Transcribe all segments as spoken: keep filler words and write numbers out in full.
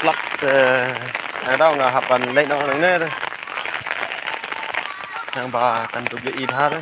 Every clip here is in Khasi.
Plak te, nga daw nga hap ban leit noh nangne te. Nang ba kan duk ïa i bha te.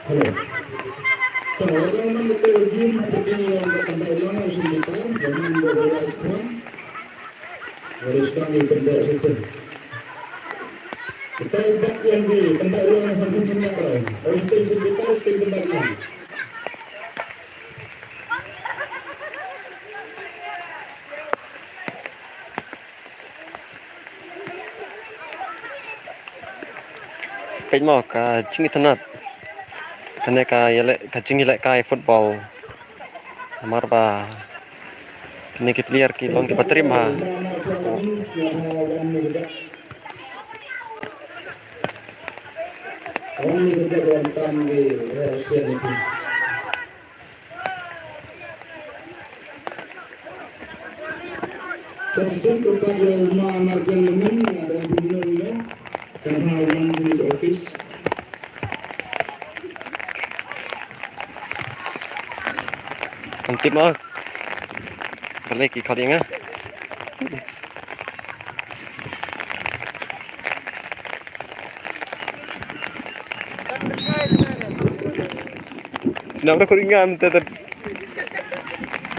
Hello. Tara, ora man ito gim pwede yung katambay lang ang sumbitar, yaman do wala ikwan. Wala isang yung tanda sa ito. Ito yung back yung di, tanda lang ang hanggang sa niya rin. Ora ito yung sumbitar, ito yung tanda lang. Peit mo ka jingitynnad. Kane ka ïaleh, ka jingïalehkai football. Namar ba kine ki player ki long kiba trim ha. Sa shisien to pat ïa u ma Martin Lemin, nga dang pynlong ïa. Sa ma wan jingïaseng office. Kan tip ma. Balei ki khot ïa nga. Sina bro khot ïa nga mynta tad.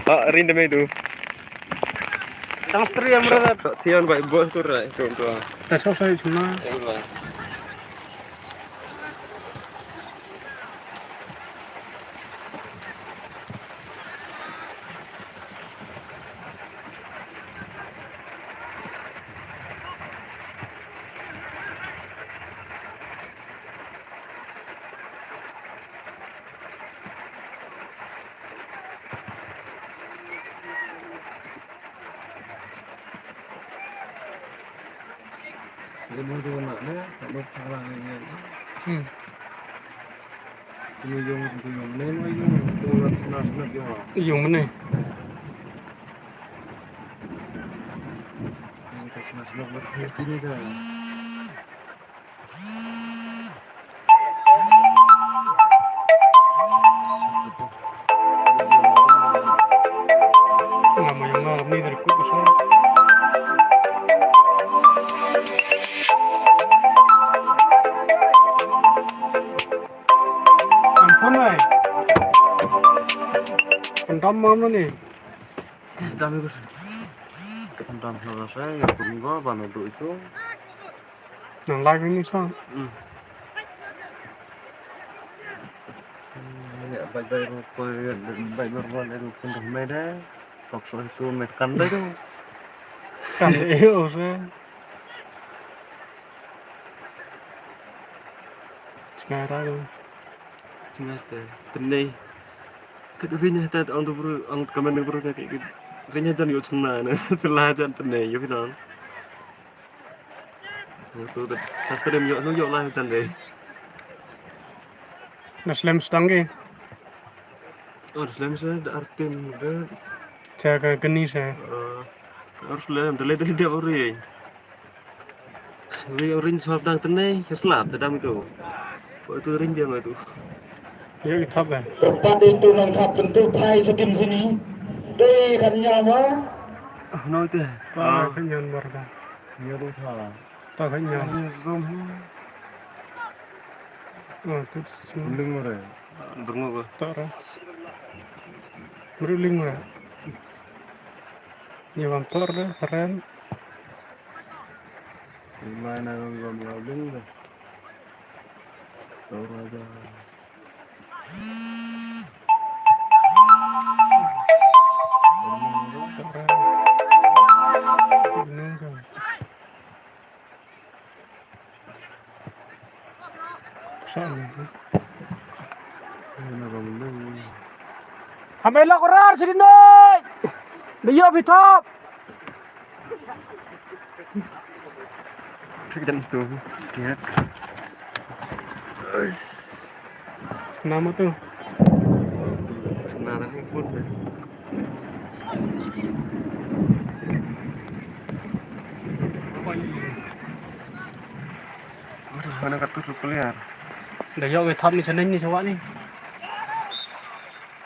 Ah, rin da me tu. Tang stri ya mra. Tian bai bos tu rai tu tu. Ta so so chuma. Lemon tu nak ne, nak pala ne. Hmm. Ini yung, ini yung, ini yung, ini yung, ini yung, ini yung, ini yung, ini yung. Yung mana? Ini tak nak, nak, nak, ini dah. Ampun, ai. Pendam mana ni? Pendam itu. Pendam salah saya, ya, pun gua, ban udu itu. Nang live ini, sa. Hmm. Ya, bye bye, bye bye, bye bye, bye bye, pun dah mai dah. Paksa itu mai kan dah tu. Kan, iyo, sa. Sngara tu. Sngara tu. Tenei. Kat ring ïa ta ong tu bru, ong kamen bru ka ki. Ring ïa jan ïoh chna na. Telah jan tenei, ïoh phi nang. Ïoh tu kat. Sastrim ïoh, ïoh lah jan dei. Na slem stang ki. Oh, slem sa da artin da. Cha ka kani sa. Eh, harus slem, da le da le da ori. Ri orange hop dang tenei, ya slap, te dang itu. Ko itu ring dia mah itu. Ya, itu apa? Tempat itu nang thap tentu phai sakim sini. Dei kan nyawa. Ah, no itu. Pa kan nyan marga. Ya tu tha. Ta kan nyan. Ini zoom. Oh, tu sini. Ling ore. Berngo ko. Tor. Bru ling ore. Ni bang tor de, keren. Mana gam gam gam ding de. Tora ja. Hamela korar sini noi. Biyo bitop. Thik jan tu. Nama tu? Nama ni food. Aduh, mana kat tu player? Dah yok ke thap ni sana ni sawak ni.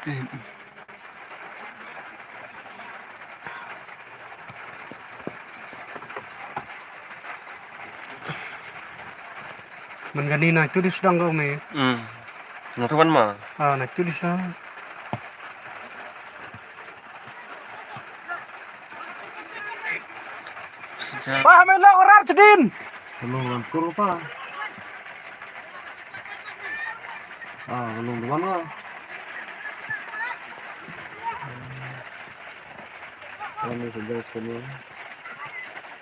Tin. Mengani na tu di sedang kau me. Hmm. Na tu kan ma. Ah, na tu di sedang. Sejak. Wah, main lah orang cedin. Belum lantur apa? Ah, belum tuan lah. Kami kerja semua.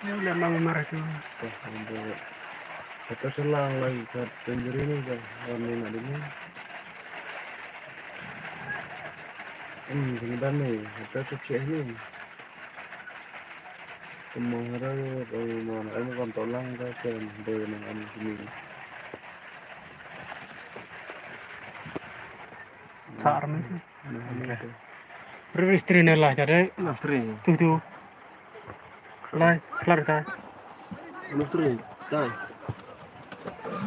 Ini udah mau marah tu. Kata selang lagi kat penjuru ni kan. Kami nak dengar. Hmm, kemudian ni, kata tu cik ni. Kemang ada, kemang ada, em kan tolong dah kan, boleh nak am sini. Sar ni. Nah, ini tu. Beri istri ni lah, jadi. Istri. Tu tu. Lai, kelar ta. Anu stri, ta.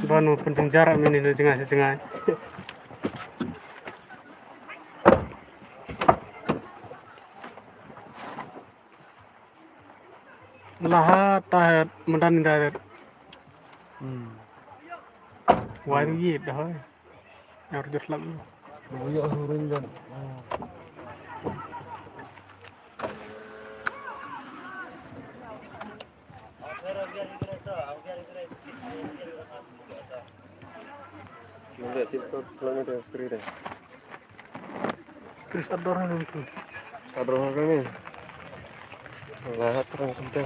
Banu penting jarak mini na jengai sa jengai. Lahat tahat mendan tahat. Hmm. Wai tu yit dah. Yang harus lam. Buya hurin dan. Nggak, TikTok kilometer street deh. Terus ador tu. Ador kami. Lah, terus kita.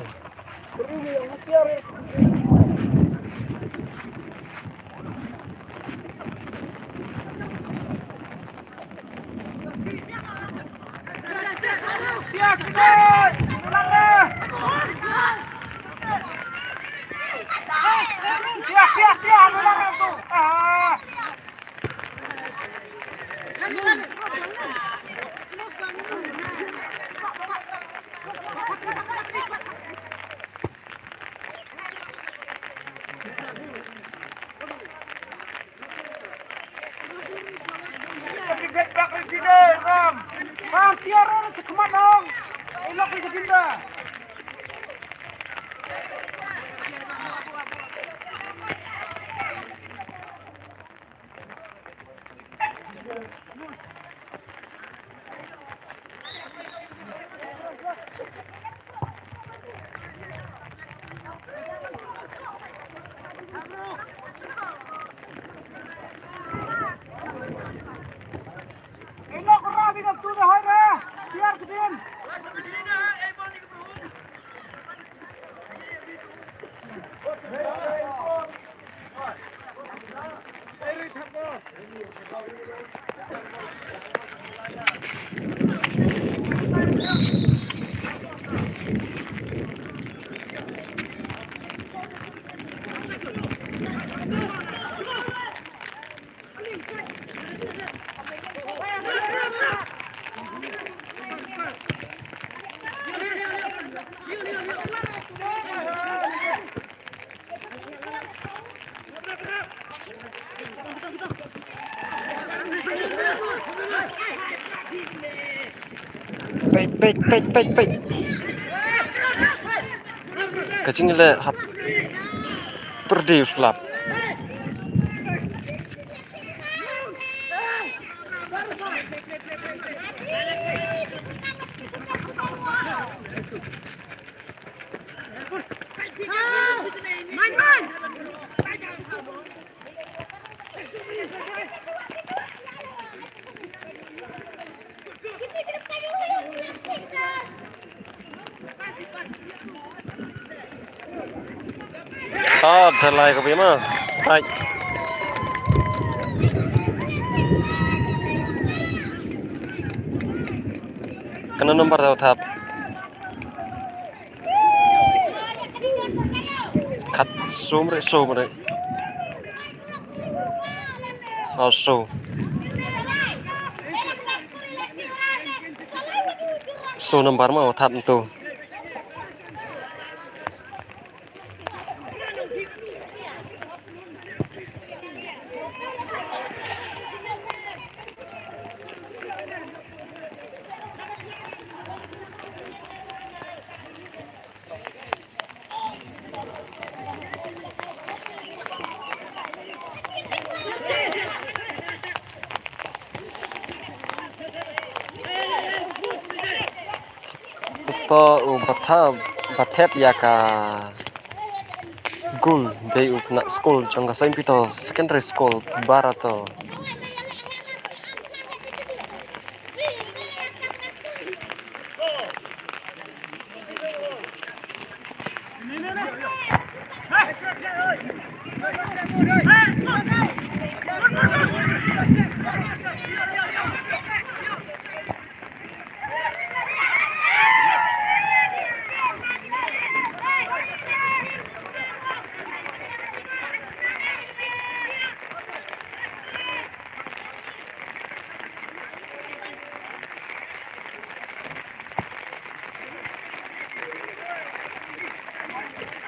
Peit, peit, peit, peit, peit. Ka jingïaleh hap pyrdi u slap. Ah, dalai ka bima. Hai. Kano number tau thap? Khat sum re sum re. Oh, so. So number ma thap tu. To u batha, bathep ïa ka gul dei u khynnah skul jong ka Saint Peter Secondary School Barato.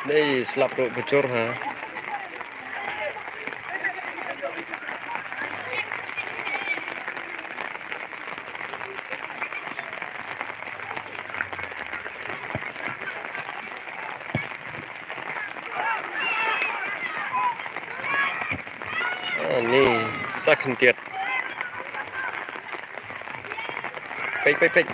Nei slap ruh bejor ha. Ani, sa khyndiat. Peit, peit, peit.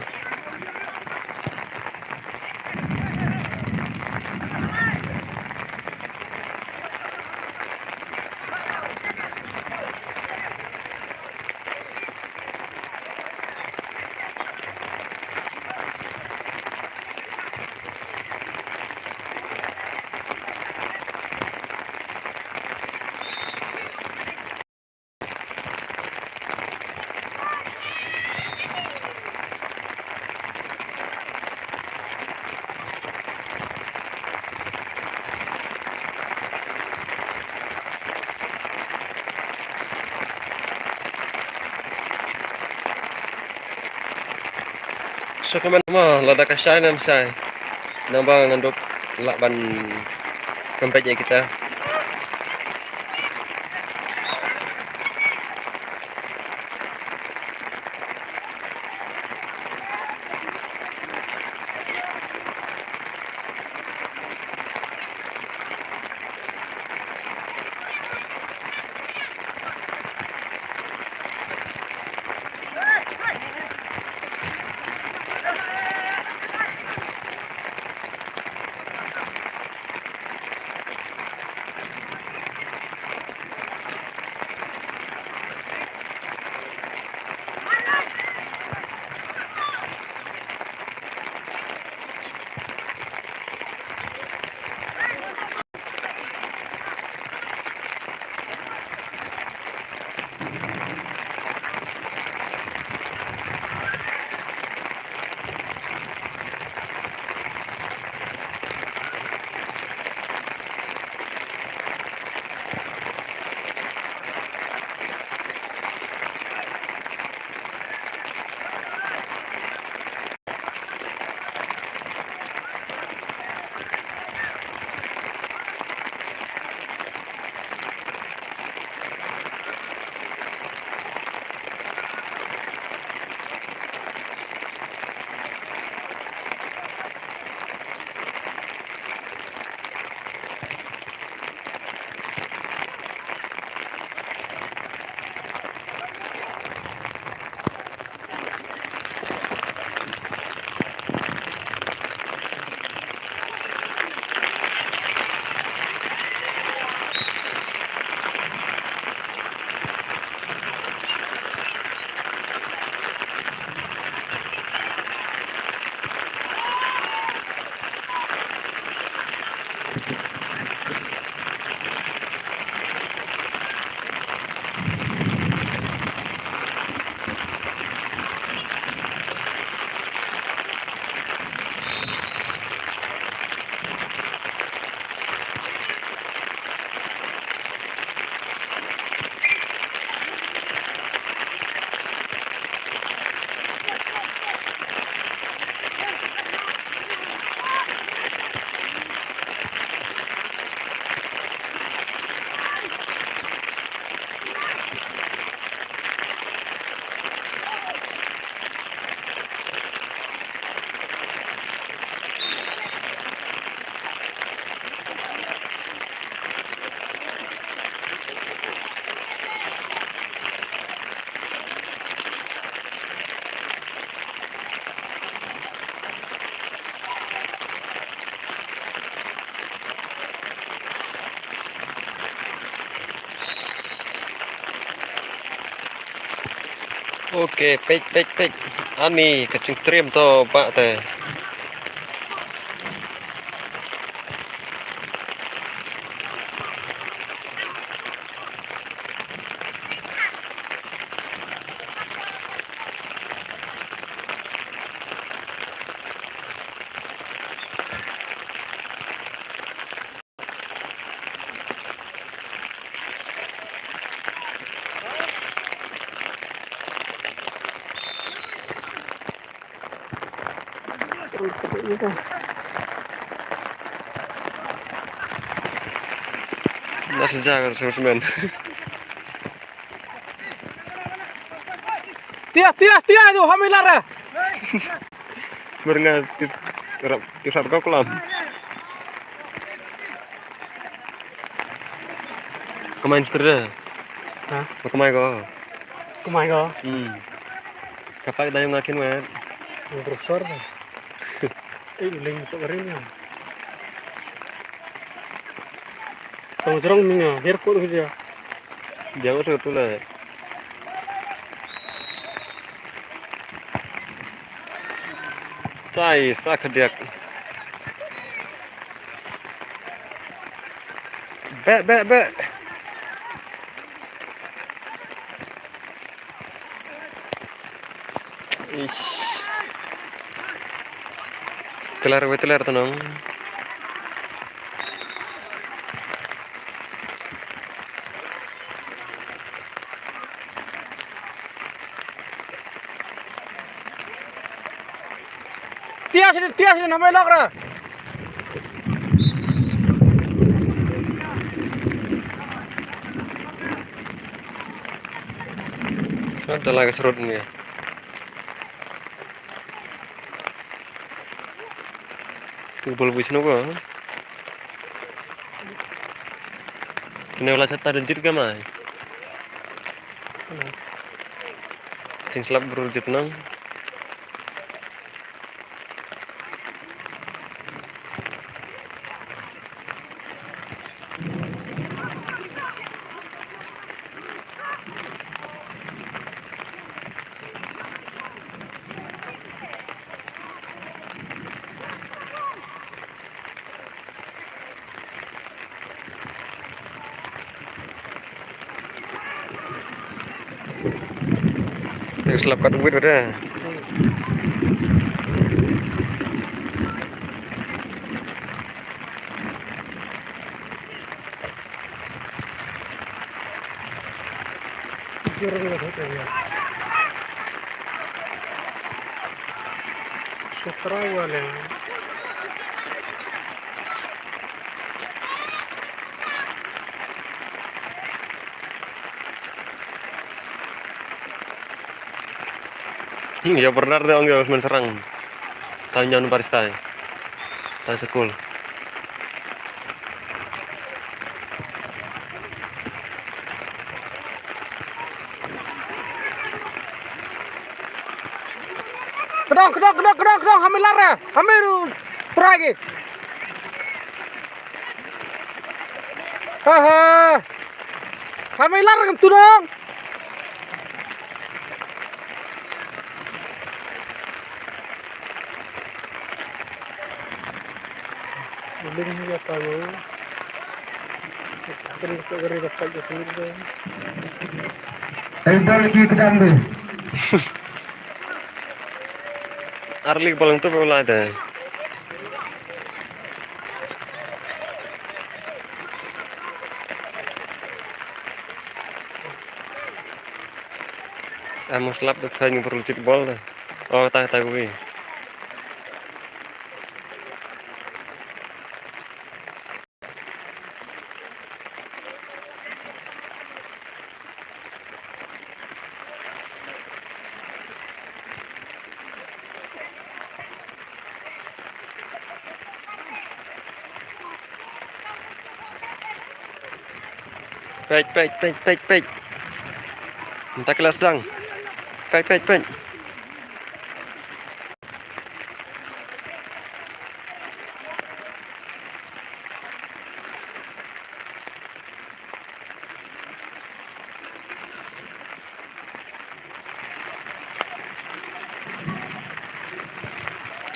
Shu kmen mo, lada ka shai ne em shai. Nang ba ngan dup lah ban kynpeit ïa kita. Ok, peit, peit, peit. Ani ka jingtriem to ba te. Nas jaga semen. Tia, tia, tia, tu, hamilara. Bernga, tia, tia, kau kelam. Kemai sutradara? Ha? Kemai ko? Kemai ko? Hmm. Kapak dayung ngakin mat. Yang profesor. Eh, uling tu kering ya. Tong serong minga, airport kerja. Dia nggak suka tulah. Cai, sa khadiak. Bek, bek, bek. Ish. Teler, wei teler tenang. Tia sini, tia sini, namai lok ra. Kan dah lagi serut ni. Tu bol bui sini ko. Kena ulah sata dan jit ka mai. Ting slap bro jit nang. Te slap kat wit pada. Sutra wale. Hmm, ya pernah deh ong ya men serang. Tanya nu barista. Tanya sekul. Kedong, kedong, kedong, kedong, kedong, hamilara, hamiru, teragi. Haha. Hamilara ngam tunong. Ai bol ki kejam be. Arli bol tu bola te. Amos lap de thai ni berlucit bol de. Oh, tah, tah, gue. Peit, peit, peit, peit, peit. Mynta ki la sdang. Peit, peit, peit.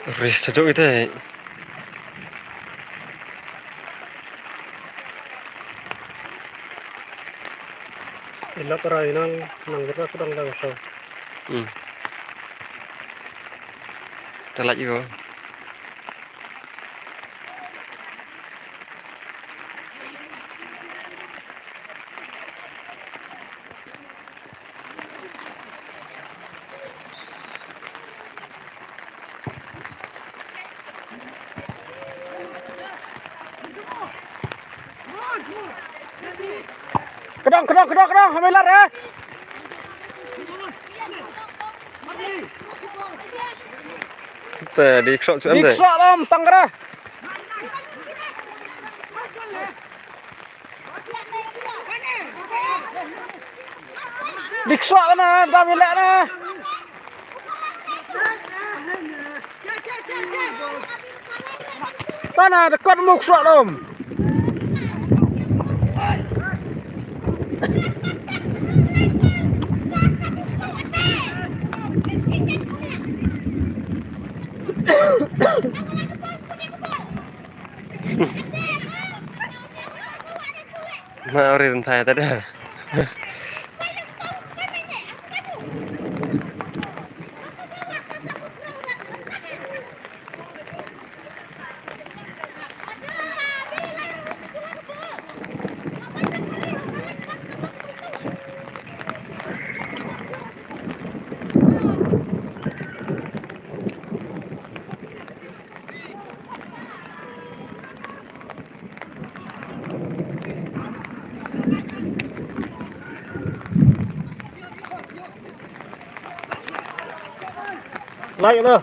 Ris ta jok ite. Ilak rai nang nang kita sedang dang so. Hmm. Telat juga. Kedong, kedong, kedong, kedong, hamilar eh. Te di ksok su em de. Di ksok lam tang kra. Di ksok na dam ilek na. Tana de kot muk ksok dom. Ma ori tun thai ta da. Like dah.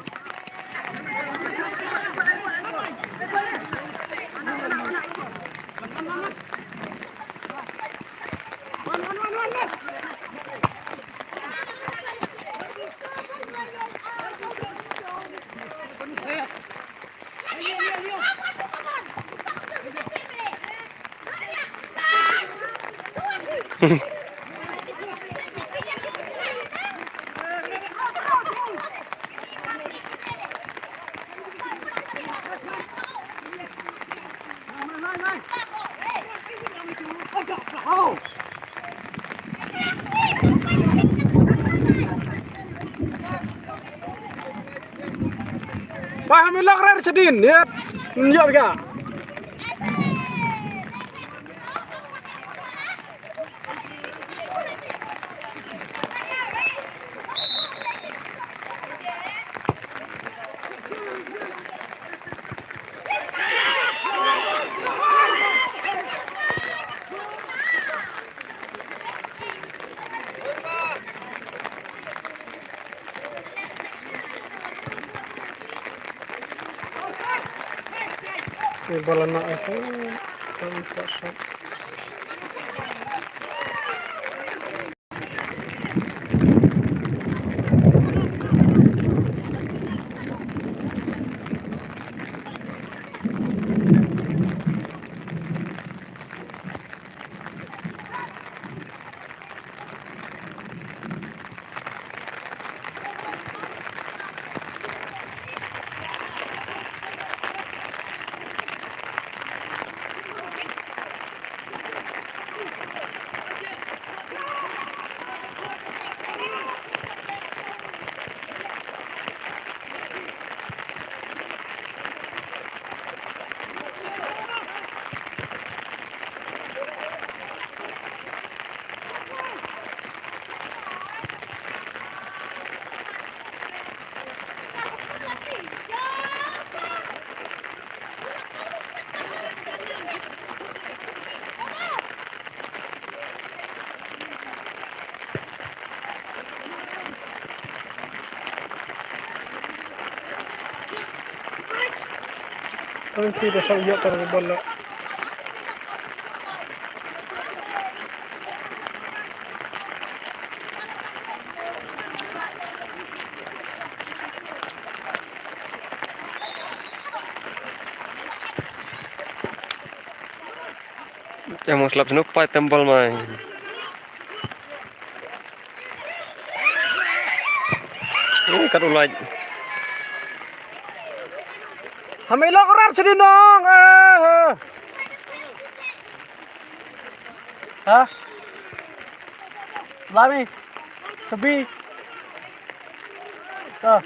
Ba hami lak rer chadin ya. Nyo ga. Ni bola nak itu. Kan ti da sau yok kar bol la. Em mo slap snu pai tembal mai. Eh, kat ulai. Hame lok rar sini nong. Eh, eh. Ha? Lami. Sebi. Ha.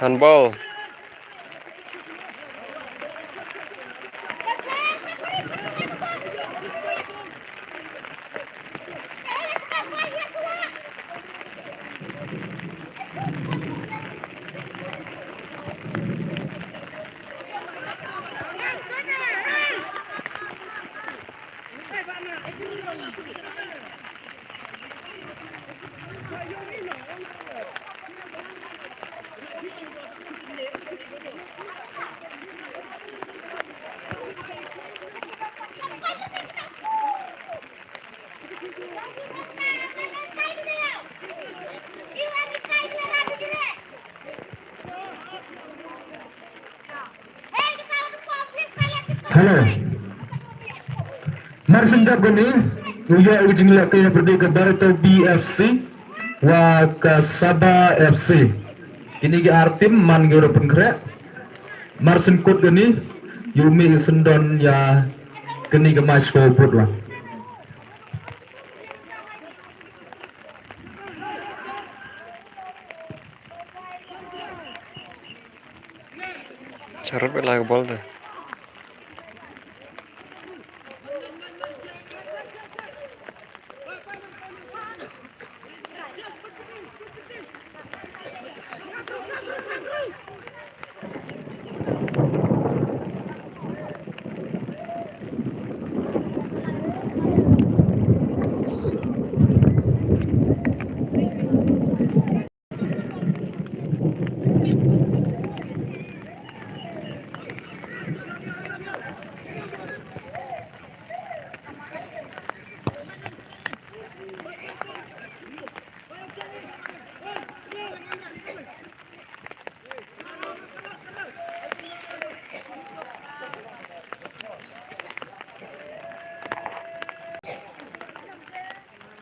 Handball. Hello. Mar shen dep kane, u ïoh u jingleh ka ïa pyrdi ka Barito B F C wa ka Saba F C. Kine ki ar team man ki ruh pynkhreh. Mar shen kut kane, ïoh mih i syndon ïa kane ka match ka put wa. Charot bad la ka bol te.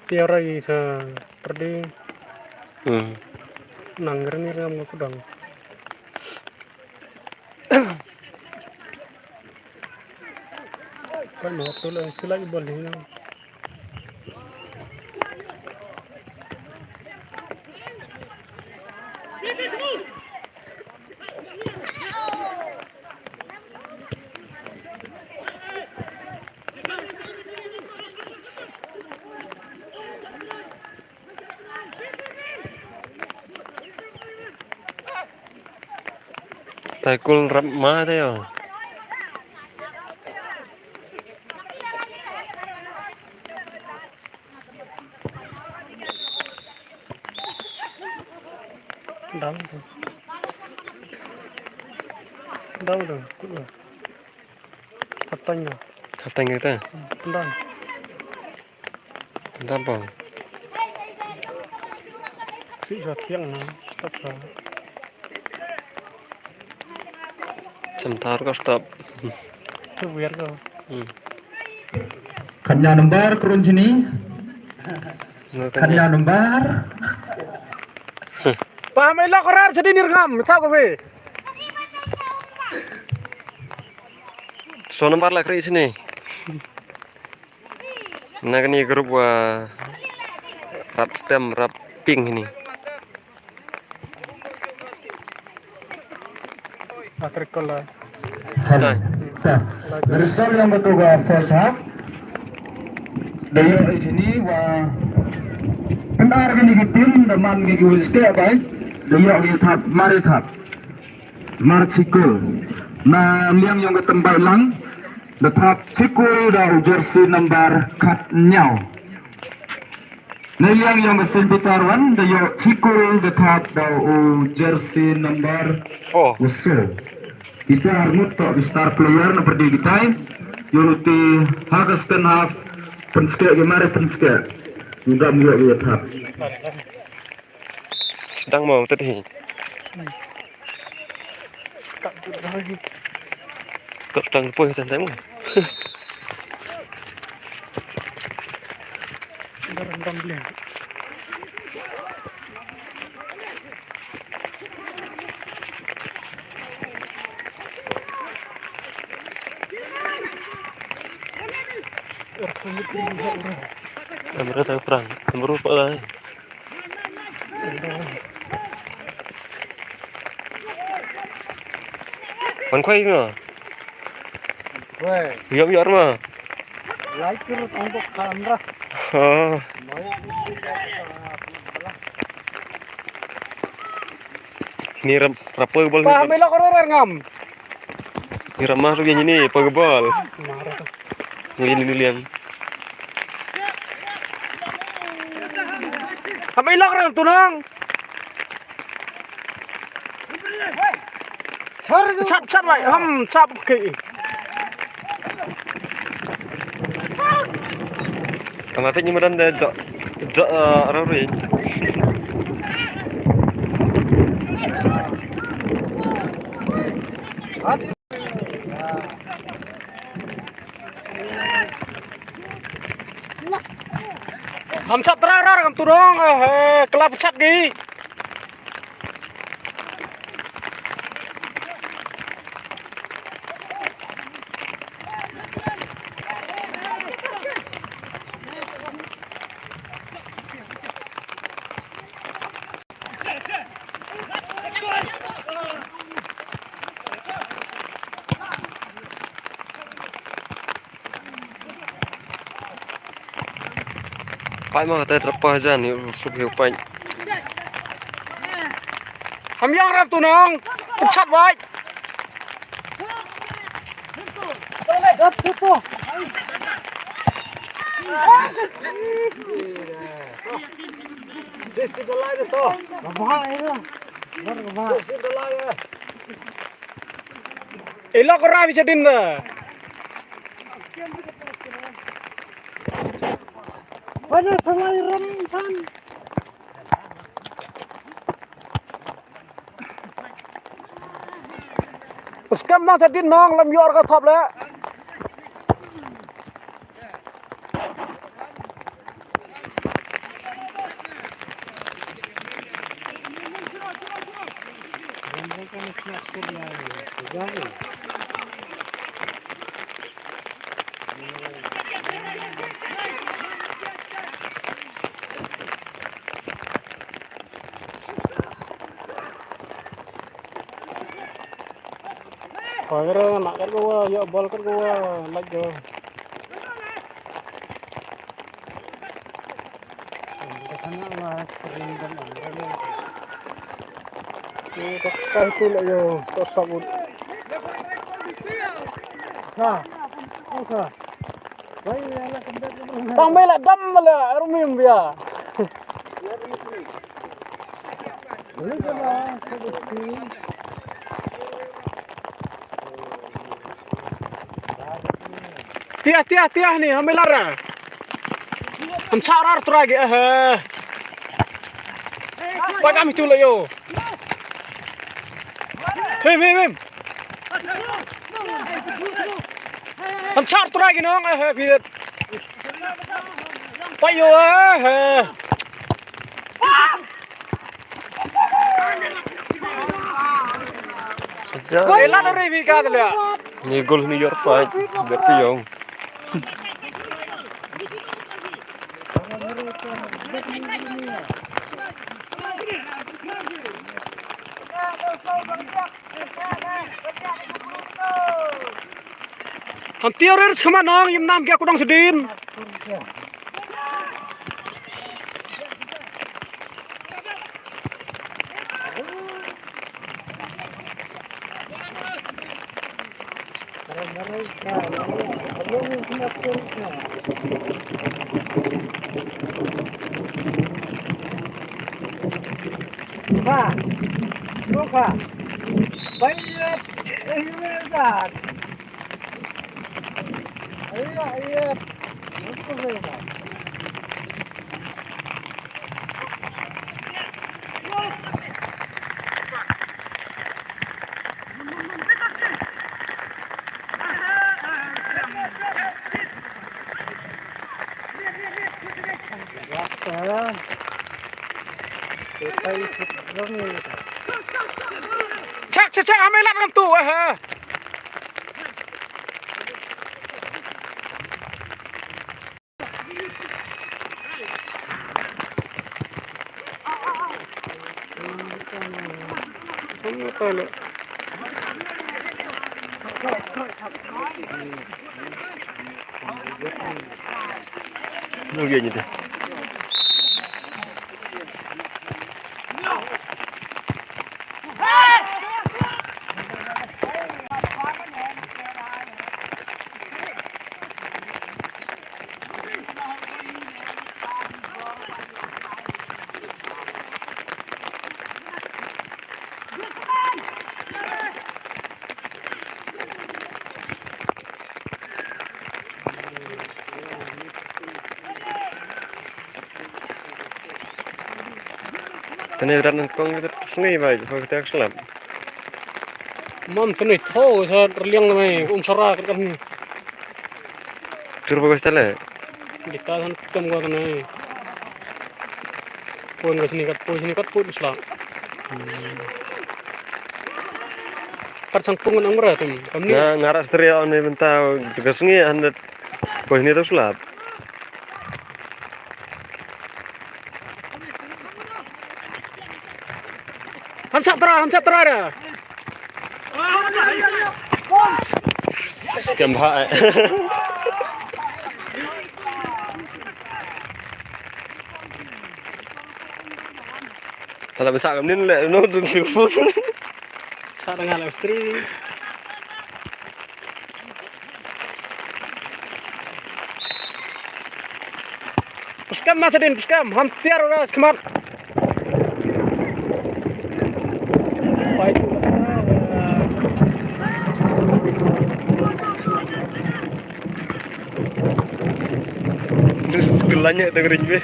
Tiara isa perdi. Hmm. Nang granir ngam ngam kudang. Kan waktu lang sila ibal ni nang. Taikul rap ma te yo. Dang tu. Dang tu. Kut lah. Hatang ya. Hatang kita. Dang. Dang bang. Si jatiang na. Stop lah. Sebentar kau stop. Tu biar kau. Hmm. Kanya number kurun sini. Kanya number. Paham elak korar sini nirngam, tak kowe. So number lah kri sini. Na kani group wa rap stem rap ping ini. Atrikol lah. Hello. Ta. Result ïa katu ka first half. Da ïoh ïa sini wa pyndar kini ki team da man ki ki win step bai. Da ïoh ïa thap mari thap. Mar sikul. Na liang ïong ka tembai lang. Da thap sikul da u jersey number khat nyaw. Na liang ïong ka Saint Peter wan da ïoh sikul da thap da u jersey number four. Usul. Kita armut to star player na perdi kitai. Unity ha ka second half. Pynskeh ki mare pynskeh. Ngam ïoh ïa thap. Sedang mau tadi. Kau tang pun santai mu. Amra ta prang, amru pa lai. Wan khwai ma. Weh. Yop yor ma. Lai kir tang bok kamera. Oh. Ni rap, rap poi bol. Pa, ni melo koro rer ngam. Ni rap mah rugi ni poi bol. Ni ni liang. Kami lok rer tunang. Chat, chat, bai. Ham, chat, okay. Kama pek ni mudan de jo, jo, eh, orang ri. Ham chat trai rar kam turong, eh, eh, kelap chat gi. Pai ma kata terpah jan ni sup hiu pai. Ham yang rap tu nong. Pechat bai. Ila ko rabi sedin da. Pada salai ram kan. Skam nang sedin nang lam yor ka thop le. Pagara nak kat gua, ya bol kat gua, lagi gua. Ni tak kai tu lah yo, tak sabut. Ha, ha. Tang mai la dam la rumim bia. Tiah, tiah, tiah ni, ham ilar. Ham charar trai ge, eh. Pagam itu lah yo. Him, him, him. Ham char trai ge nong, eh, eh, bidet. Payo, eh, eh. Ela na re bi ka dle. Ni gol ni yor pa, ber ti yong. Ham tiar rir skama nong, im nam kia kudong sedin. Ba, ba, ba. Ba, ya, ya, ya. Chak, chak, chak, amai lap ngam tu, eh, eh. Tene ran kong kita sngi bai ko kita slap. Mam tene tho sa rliang mai um sara kan. Tur bagus tale. Kita san kem ko tene. Pun ka sini kat pun sini kat pun slap. Kat sang pung nang mera tum. Kami. Nga ngara stria on ni benta tugas ngi handat. Pun sini tu slap. Ham chak tra, ham chak tra da. Skam bha. Kalau besar kami ni le, no tu telefon. Chak tengah le misteri. Pskam na sadin, pskam. Ham tiar ora skmat. Pai tu. Gelanya dengerin gue.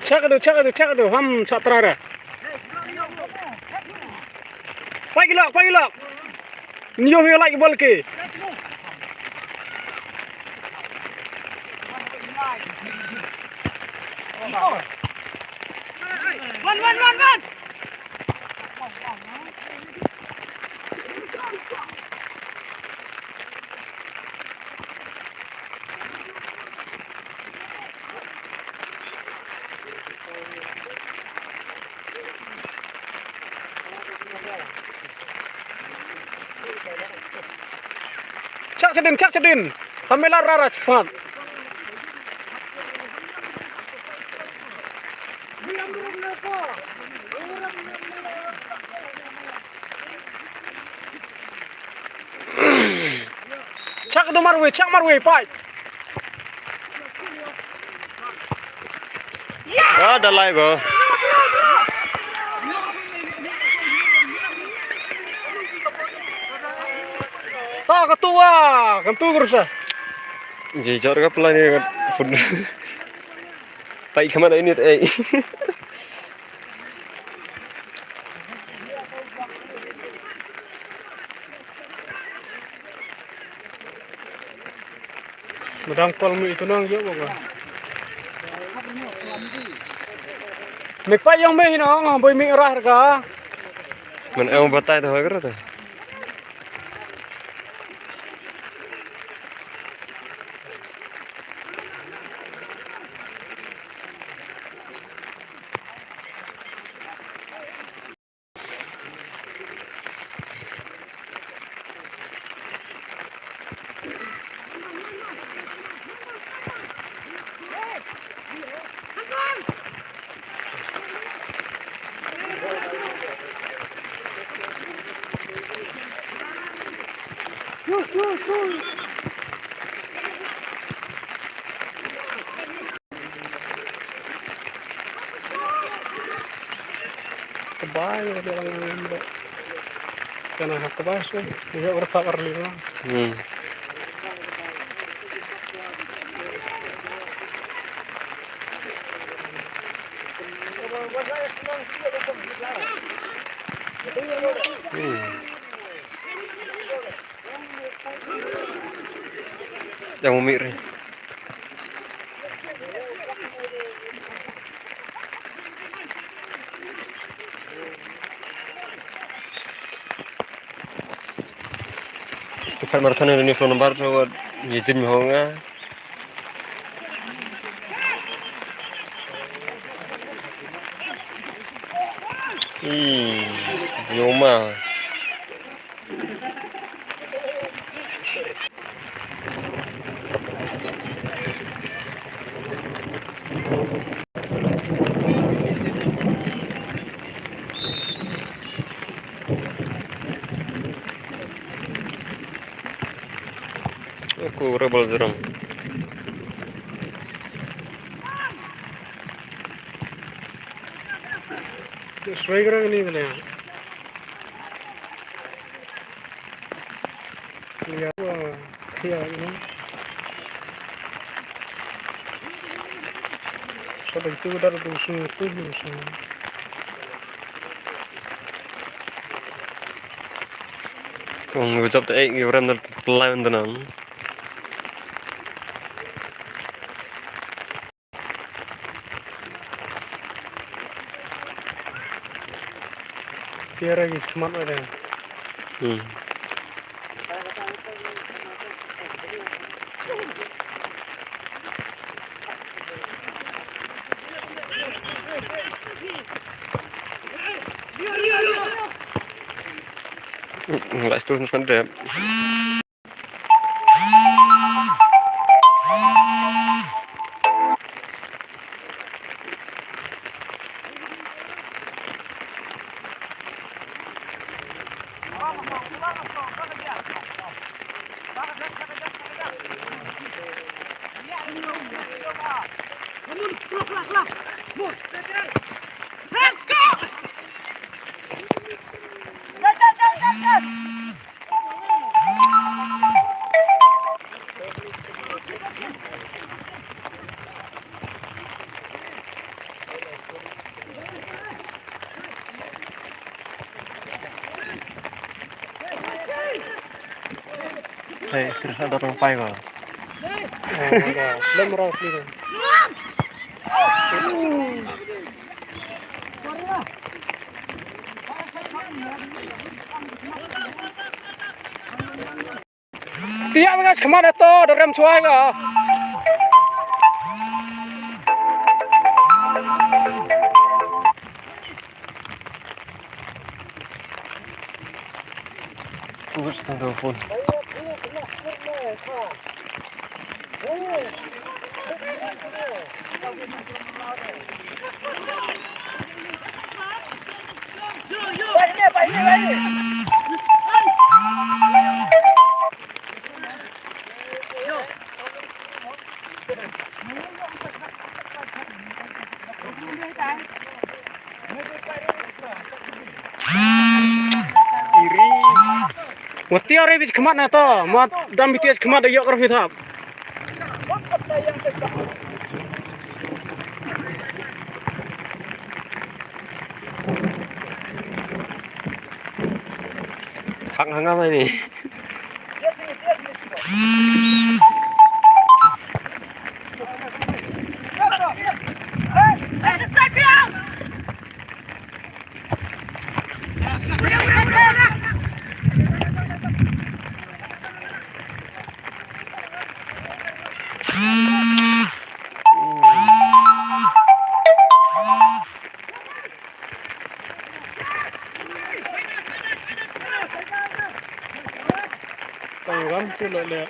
Chak do, chak do, chak do, ham chak tra da. Pai ki lok, pai ki lok. Nyo hi lak bol ki. Wan, wan, wan, wan. Chak chadin, chak chadin. Pamela rara chpat. Chak do marwei, chak marwei, pai. Ah, da lai ko. Ta ka tu ah, ka tu kursa. Ye, jor ka plan ni ka phun. Pai khamar ini, eh. Madang kol mi itu nang yo baba. Mi pa yang mi nang boi mi rah ka. Man em batai tu hagar tu. Kbai, kbai, kbai. Kana ha kbai shu. Ïa, ur sab ar lima. Hmm. Hmm. Yang umi ri. Tukat marathon ini phone number tu ye jin ho nga. Hmm, yoma. Aku rebel jerem. Sway gerang ni mana? Iya, wah, iya, ini. Sampai itu dah tu su tu su. Kong ucap te ek, orang dah pelai dah nang. Tiara is khmat wa dang. Hmm. Nggak seterus kan deh. Hey, terus ada orang pai ba. Oh, ada. Belum raus ni. Tiap ngas khmat ato, dorem suai ba. Kubus tentang phone. Wati are bi khmat na to, mat dam B T S khmat da yok rfi thap. Hang hang apa ini? Tang ram tu le le.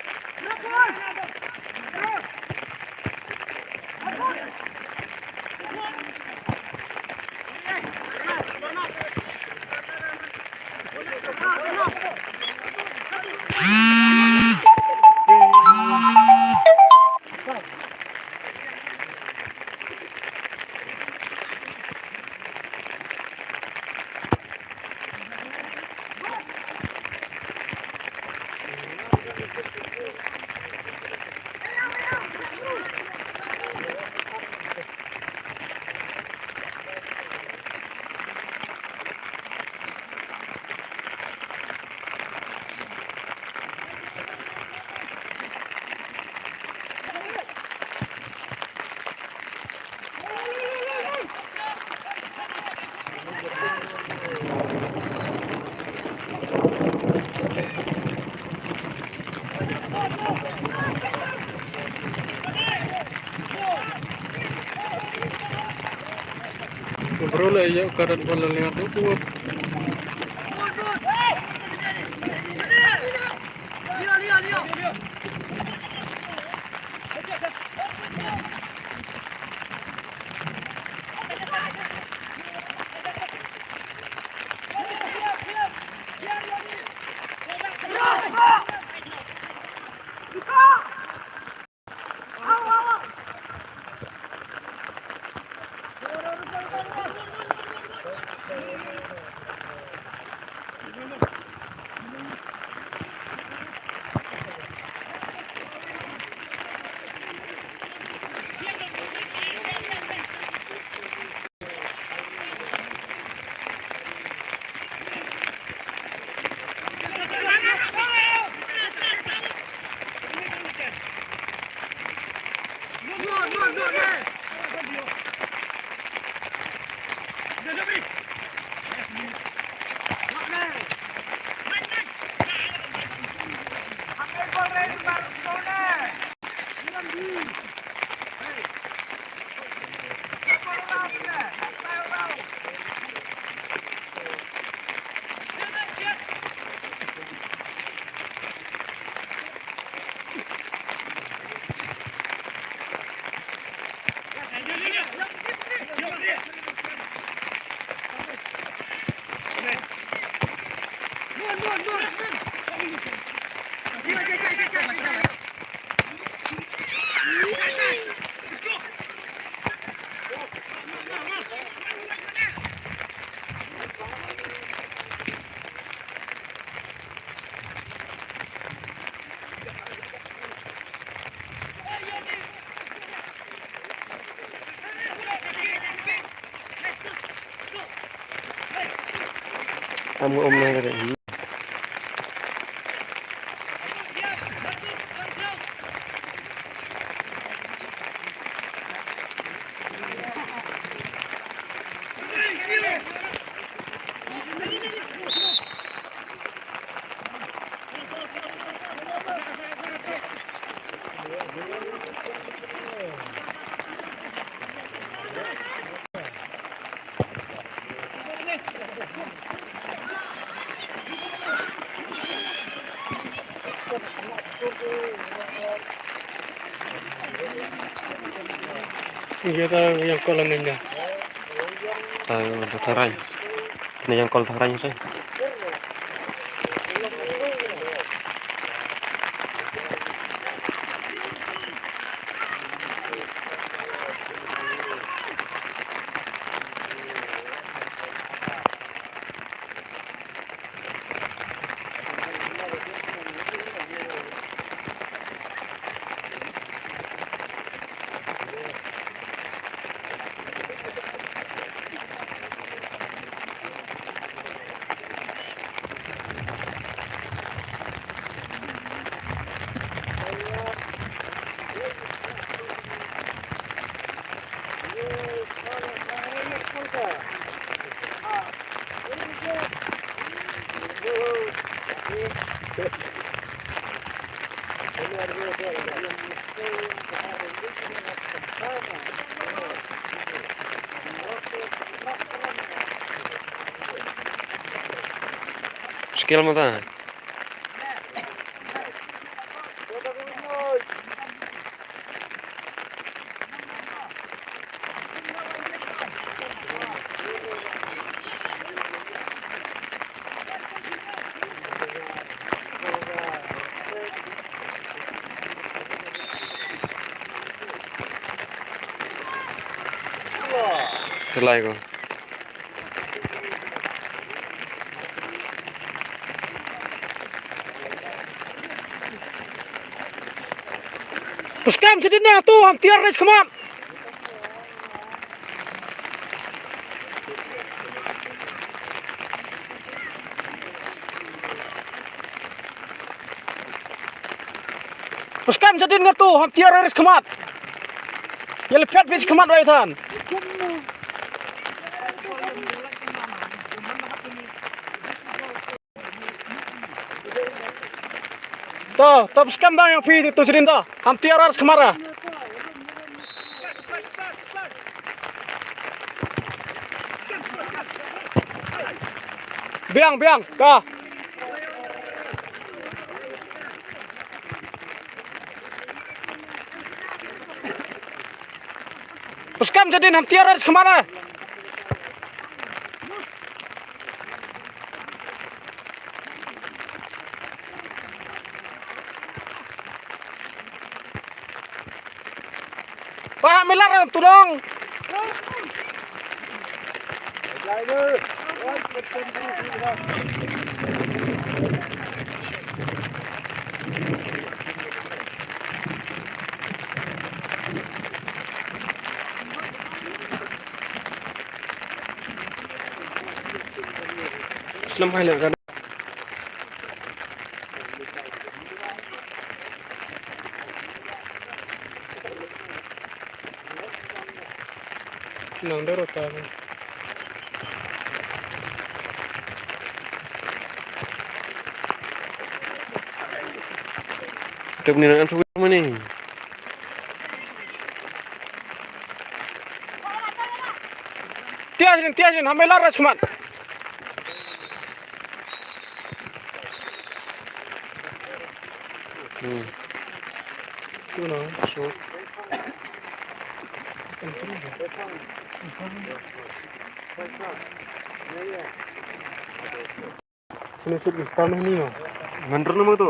Bro la ïa ka rat bal la lynga tu tu. Am um na re. Iya ta yang kolam ini. Ah, tharai. Ini yang kol tharai sih. Mushkil mata. Te lai ko. Pyrshah shadien ïa uto, ham tiar ris khmat. Pyrshah shadien ïa uto, ham tiar ris khmat. Ïa leh phet phi khmat wei than. To, to pyrshah dang ïa phi tu shadien to. Ham tiar ris khmat ra. Biang, biang, ka. Pyrshah shadien ham tiar ris khmat ra. Wah, milar tu dong. Slem hai leng kan. Nang dero ta. Tuk ni nang an suwi mani. Tias ni, tias ni, hamai lar ras khmat. Hmm. Tu na, so. Sini sut ni stam ni, no. Mandar nama tu?